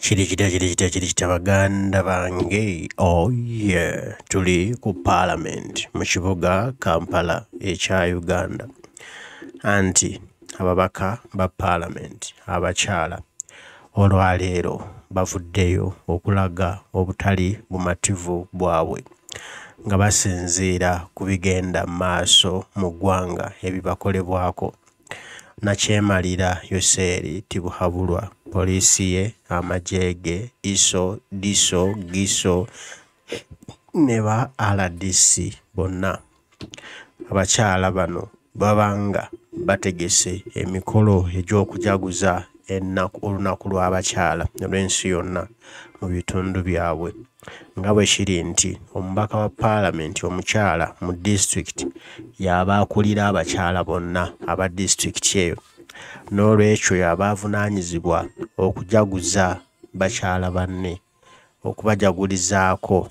Kiri kitya, kiri kitya, kiri kitya baganda bange? Oh yeah, tuli ku Paalamenti mu kibuga Kampala ekya Uganda. Anti ababaka ba Paalamenti abakyala olwaleero bavuddeyo okulaga obutali bumativu bwabwe nga basinziira ku bigenda mu maaso mu ggwanga ebibakolebwako. Nakyemalira Yoweri Tibuhaburwa, poliisi ye, amagye ge, ISO, DISO, GISO ne ba RDC bonna. Abakyala bano baba nga bategese emikolo egy'okujaguza ennaku olunaku lw'abakyala olw'ensi yonna mu bitundu byabwe. Nga bwe kiri nti omubaka wa Paalamenti omukyala mu disitulikiti y'aba akulira abakyala bonna aba disitulikiti eyo. Noolwekyo y'aba avunaanyizibwa okujaguza bakyala banne, okubajagulizaako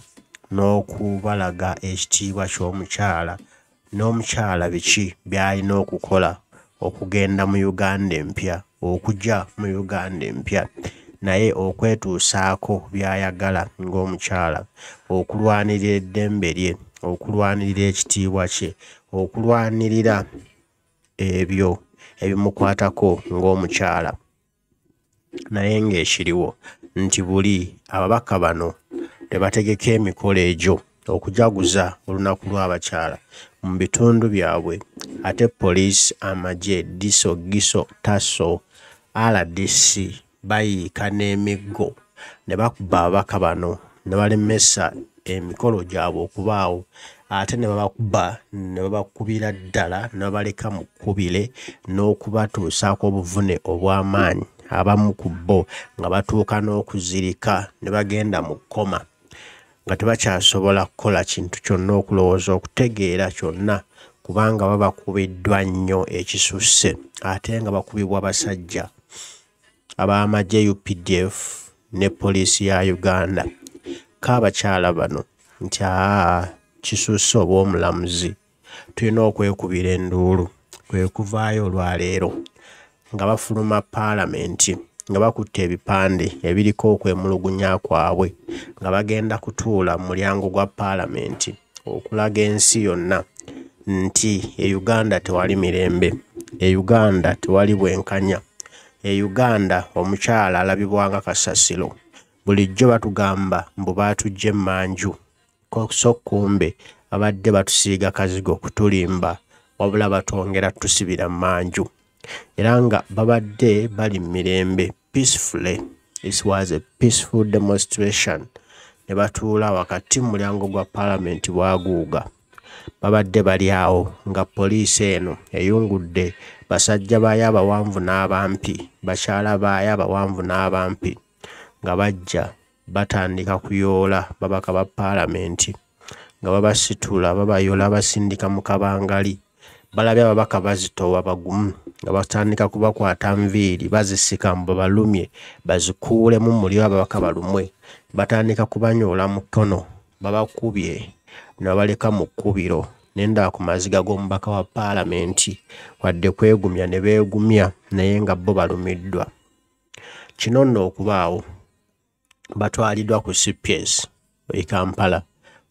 n'okubalaga ekitiibwa ky'omukyala n'omukyala biki by'alina okukola okugenda mu Uganda empya, okujja mu Uganda empya, naye okwetuusaako by'ayagala ng'omukyala, okulwanirira eddembe lye, okulwanirira ekitiibwa kye, okulwanirira ebyo ebimukwatako ng'omukyala. Naye ng'ekiriwo nti buli ababaka bano lwe bategeka emikolo egyo okujaguza olunaku lw'abakyala mu bitundu byabwe, ate poliisi, amagye, DISO, GISO, TASO, RDC bayiika n'emiggo ne bakuba ababaka bano ne balemesa emikolo gyabwe okubaawo, ate ne babakuba ne babakubira ddala ne babaleka mu kkubire n'okubatuusaako obuvune obw'amaanyi, abamu ku bo nga batuuka n'okuzirika ne bagenda mu kkoma nga tebakyasobola kukola kintu kyonna, okulowooza, okutegeera kyonna, kubanga babakubiddwa nnyo ekisusse, ate nga bakubibwa basajja ab'amagye UPDF ne poliisi ya Uganda. Ko abakyala bano nti aa, kisusse, obw'omulamuzi tulina okwekubira enduulu. Kwe kuvaayo olwaleero nga bafuluma Paalamenti nga bakutte ebipande ebiriko okwemulugunya kwabwe, nga bagenda kutuula mu mulyango gwa Paalamenti okulaga ensi yonna nti e Uganda tewali mirembe, e Uganda tewali bwenkanya, e Uganda omukyala alabibwa nga kasasiro. Bulijjo batugamba mbu baatuggya emmanju, so kumbe babadde batusiiga kazigo kutulimba, wabula batwongera tusibira mmanju. Era nga babadde bali mu mirembe, peacefully, it was a peaceful demonstration, ne batuula wakati mu mulyango gwa Paalamenti bwaguuga. Babadde bali awo nga poliisi eno eyungudde basajja baayo abawanvu n'abampi, bakyala baayo abawanvu n'abampi, nga bajja batandika kuyoola babaka ba Paalamenti, nga babasitula, babayoola, basindika mu kabangali. Balabye ababaka bazitowa bagumu, nga batandika kubakwata nviiri, bazisika mbu babalumye, bazikuulemu muli ababaka balumwe. Batandika kubanyoola mukono, babakubye ne babaleka mu kkubiro. Ne ndaba ku maziga g'omubaka wa Paalamenti, wadde kwegumya ne beegumya, naye nga bo balumiddwa. Kino nno okubaawo, batwaliddwa ku CPS e Kampala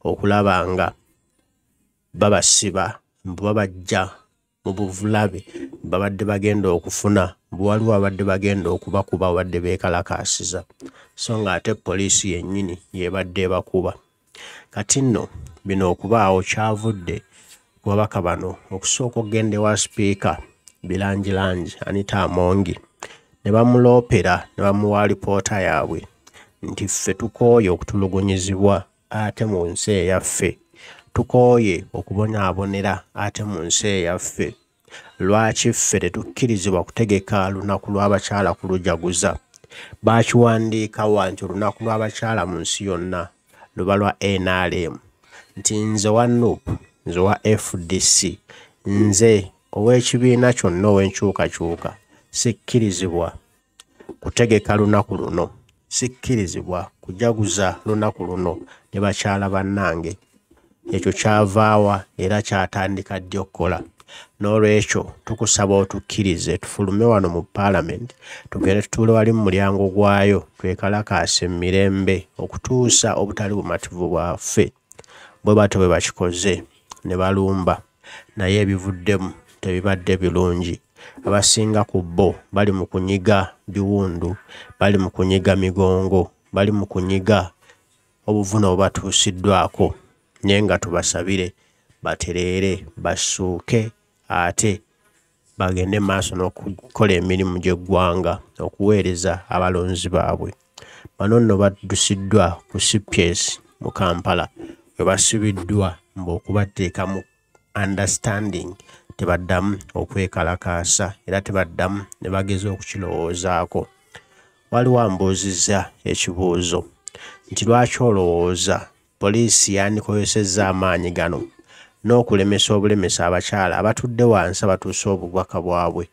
okulaba nga babasiba mbu babaggya mu buvulabe babadde bagenda okufuna, mbu waliwo abadde bagenda okubakuba babadde beekalakaasiza, so ng'ate poliisi yennyini y'ebadde ebakuba. Kati nno bino okubaawo kyavudde ku babaka bano okusooka okugenda ewa Sipiika Birangirangi Anita Among ne bamuloopera ne bamuwa alipoota yaabwe nti ffe tukooye okutulugunyizibwa ate mu nsi eyaffe, tukooye okubonaabonera ate mu nsi eyaffe. Lwaki ffe tetukkirizibwa kutegeka lunaku lw'abakyala kulujaguza? Baakiwandiika wa nti olunaku lw'abakyala mu nsi yonna luba lwa NRM? Nti nze wa NUP, nze wa FDC, nze ow'ekibiina kyonna ow'enkyukakyuka sikkirizibwa kutegeka lunaku luno, sikkirizibwa kujaguza lunaku luno ne bakyala bannange. Ekyo kyavaawa era kyatandika ddi okukola? N'olwekyo tukusaba otukkirize tufulume wano mu Paalamenti tugende tutuule wali mu mulyango gwayo twekalakaase mu mirembe okutuusa obutali bumativu bwaffe. Bwe batyo bwe bakikoze ne balumba naye ebivuddemu tebibadde birungi. Abasinga ku bo bali mu kunyiga biwundu, bali mu kunyiga migongo, bali mu kunyiga obuvune obubatuusiddwako naye nga tubasabire batereere bassuuke ate bagende mu maaso n'okukola emirimu gy'eggwanga okuweereza abalonzi baabwe. Bano nno baddusiddwa ku CPS mu Kampala we basibiddwa mbu okubateeka mu understanding tebaddamu okwekalakaasa era tebaddamu ne bageza okukirowoozaako. Waliwo ambuuzizza ekibuuzo nti lwaki olowooza poliisi yandikozesezza amaanyi gano n'okulemesa obulemesa abakyala abatudde wansi abatuusa obubaka bwabwe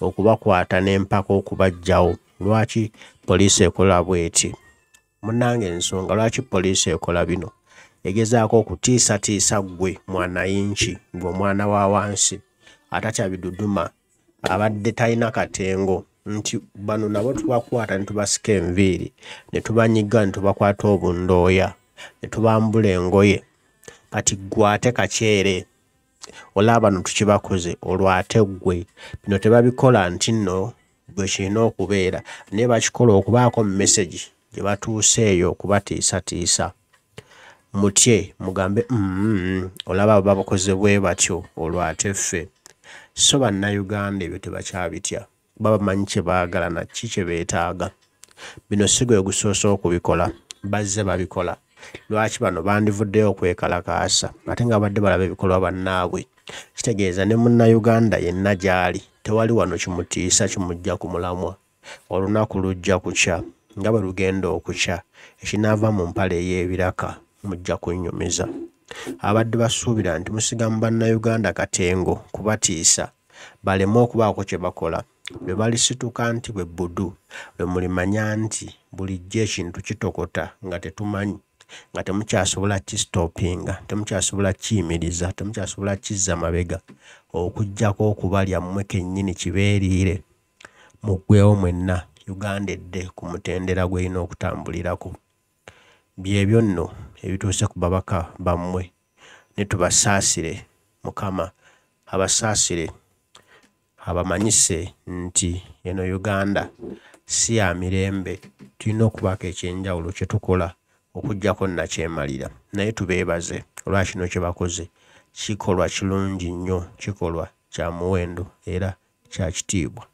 okubakwata n'empaka okubaggyawo? Lwaki poliisi ekola bw'eti? Munnange ensonga lwaki poliisi ekola bino egezaako okutiisatiisa ggwe mwanayinki, ggwe omwana wa wansi atatya biduduma abadde talina katengo nti bano nabo tubakwata ne tubasika enviiri ne tubanyiga ne tubakwata obundooya ne tubambula engoye. Kati ggwe ate kakyere olaba bano tukibakoze olwo ate ggwe. Bino tebabikola nti nno bwe kirina okubeera naye bakikola okubaako message gye batuuse eyo okubatiisatiisa. Mutye mugambe olaba babakoze bwe batyo olwo ate ffe. So Bannayuganda ebyo tebakyabitya kuba bamanyi kye baagala na ki kye beetaaga. Bino si gwe gusoose okubikola, bazze babikola. Lwaki bano bandivuddeyo okwekalakaasa ate nga babadde balaba ebikolwa bannaabwe? Kitegeeza ne Munnayuganda yenna gy'ali tewali wano kimutiisa kimuggya ku mulamwa. Olunaku lujja kukya nga bwe lugenda okukya ekinaava mu mpale ey'ebiraka mujja kunnyumiza. Abadde basuubira nti musiga mu Bannayuganda katengo kubatiisa baleme okubaako kye bakola lwe balisituka nti bwe bbudu lwe mulimanya nti bulijjo ekintu kitokota nga tetumanyi nga temukyasobola kisitopinga, temukyasobola kiyimiriza, temukyasobola kizza mabega okuggyako okubalya mmwe kennyini kibeeriire muggweewo mwenna Uganda edde ku mutendera gw'erina okutambulirako. Byebyo nno ebituuse ku babaka bammwe ne tubasaasire Mukama abasaasire abamanyise nti eno Uganda si ya mirembe tulina okubaako eky'enjawulo kye tukola okuggyako nnakyemalira. Naye tubeebaze olwa kino kye bakoze kikolwa kirungi nnyo, kikolwa kya muwendo era kya kitiibwa.